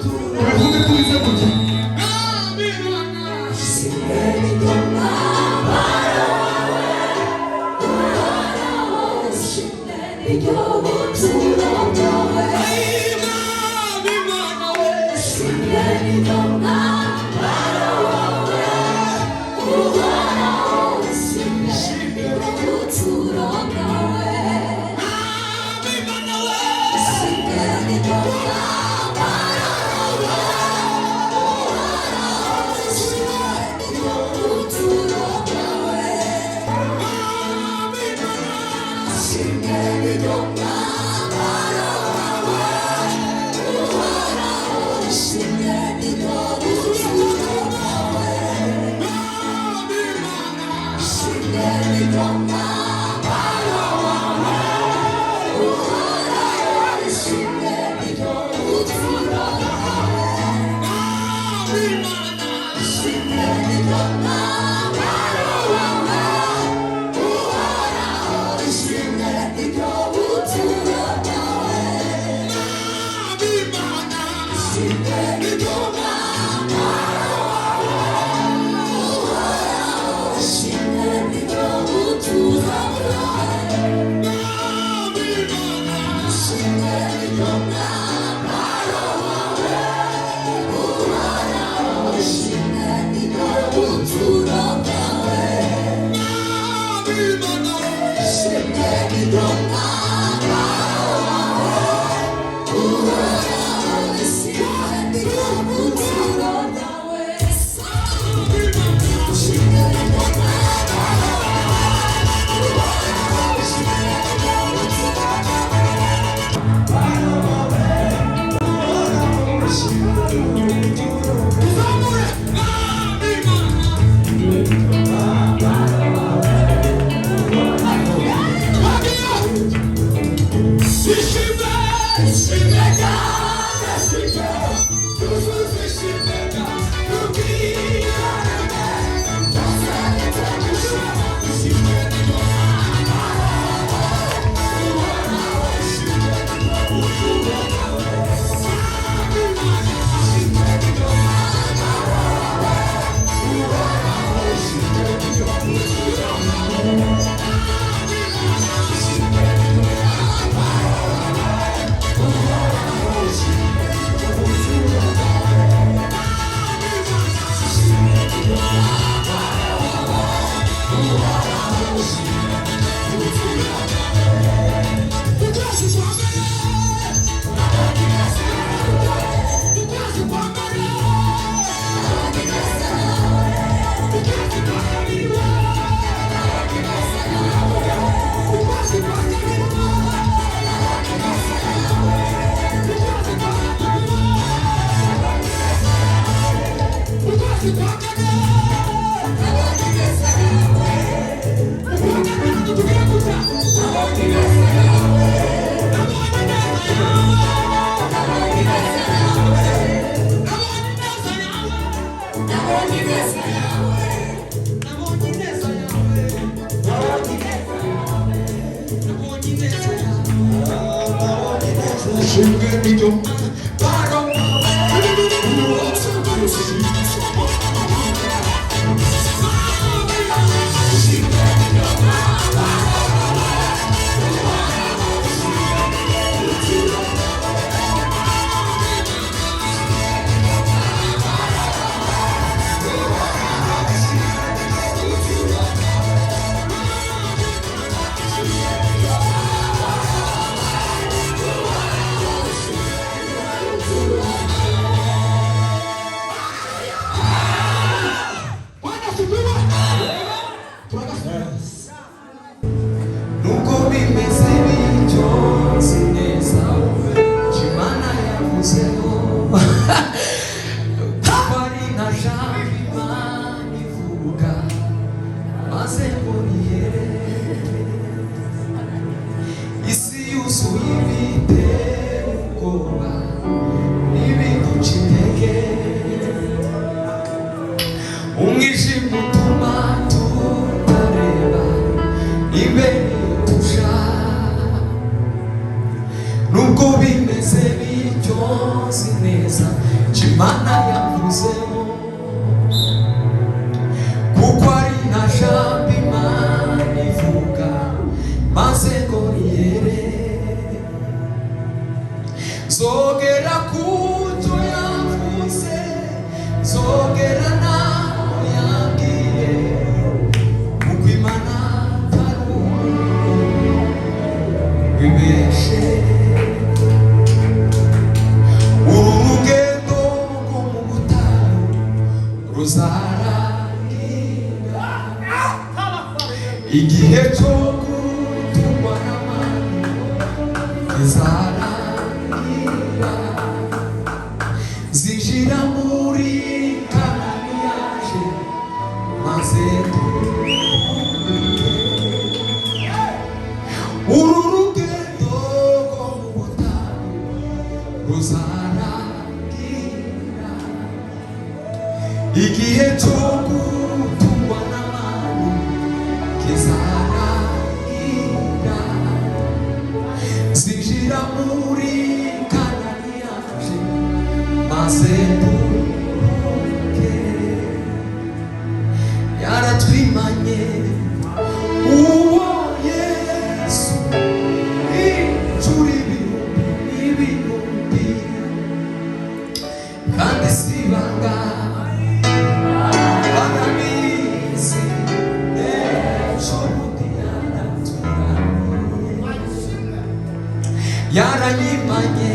Tubivuge tubize gutya. Icyo Imana yavuzeho, kuko ari nta jambo Imana ivuga maze ngo riyere. Zogera ku cyo yavuze, zogera naho yambwiye, kuko Imana atari umuntu wibeshe. Uru rugendo rwo mu butayu ruzarangira, igihe cyo gutungwa n'amani kizarangira, zinjira muri Kanani yaje maze turuhuke. Uru rugendo rwo mu butayu ruzarangira, igihe cyo gutungwa n'amani kizarangira, zinjira muri Kanani yaje maze turuhuke. Yaratwimanye uwo Yesu inshuro ibihumbi n'ibihumbi, kandi si ibanga, barabizi. Ejo bundi yaraturamiye, yaranyimanye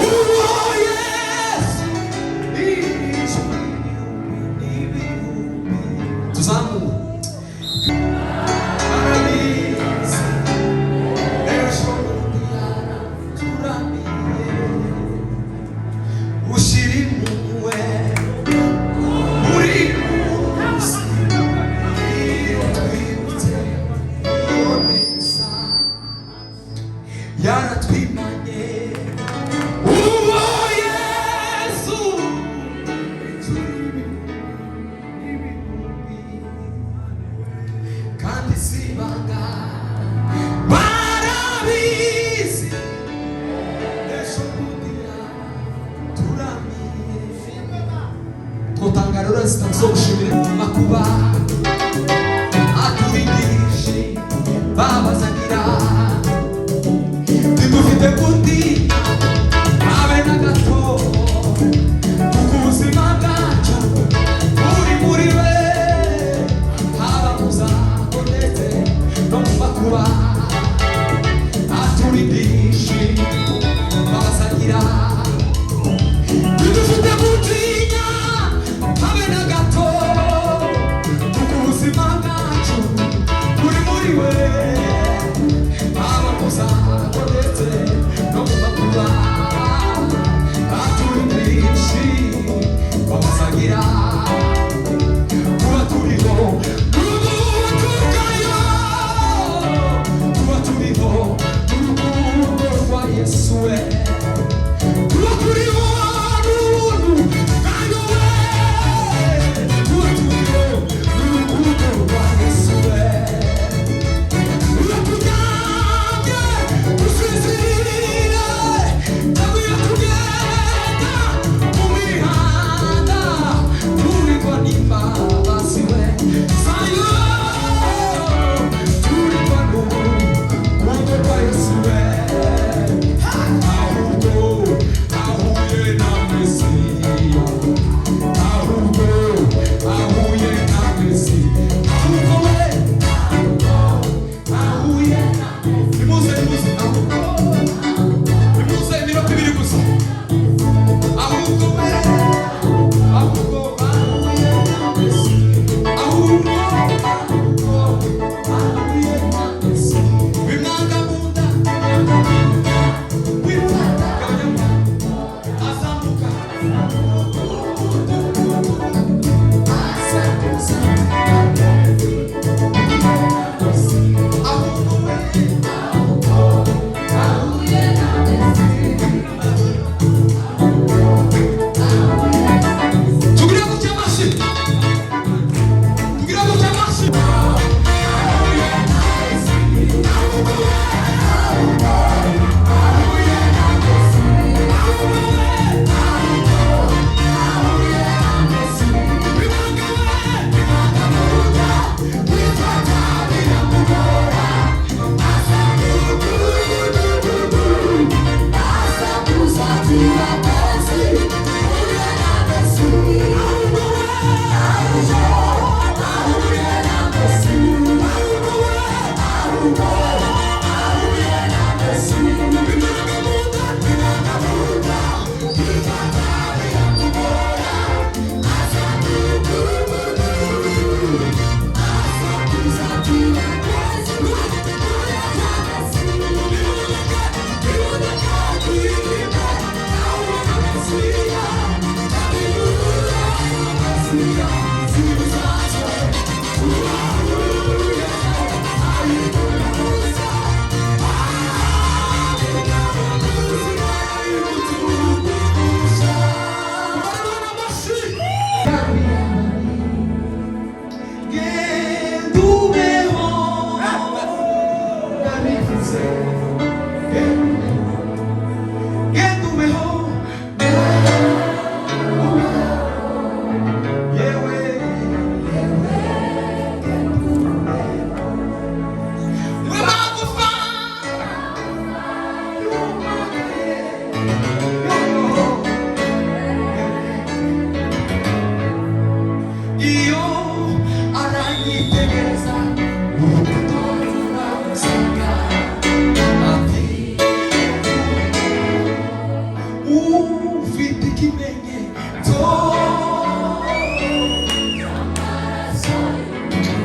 uwo Yesu inshuro ibihumbi n'ibihumbi. Tuzamure. Barabizi, ejo bundi yaraturamiye. Ushyira impuhwe buri munsi iyo twibutse iyo neza. Yaratwimanye uwo Yesu n'ibihumbi, kandi si ibanga, barabizi. Ejo bundi yaraturamiye. Twotanga rero zitatu zo gushimira makuba aturindishe babazanira. Ntidufite gutinya habe na gato, kuko ubuzima bwacu buri muri we, haba mu zago ndetse no mu makuba aturindishe babazanira. Ntidufite gutinya habe na gato, kuko ubuzima bwacu buri muri we, haba mu zago ndetse no mu makuba. Iyo aranyitegereza, urukundo ruramusanga, ati ufite ikimenyetso.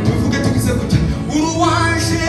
Tuvuge tugize gutya: uruwaje,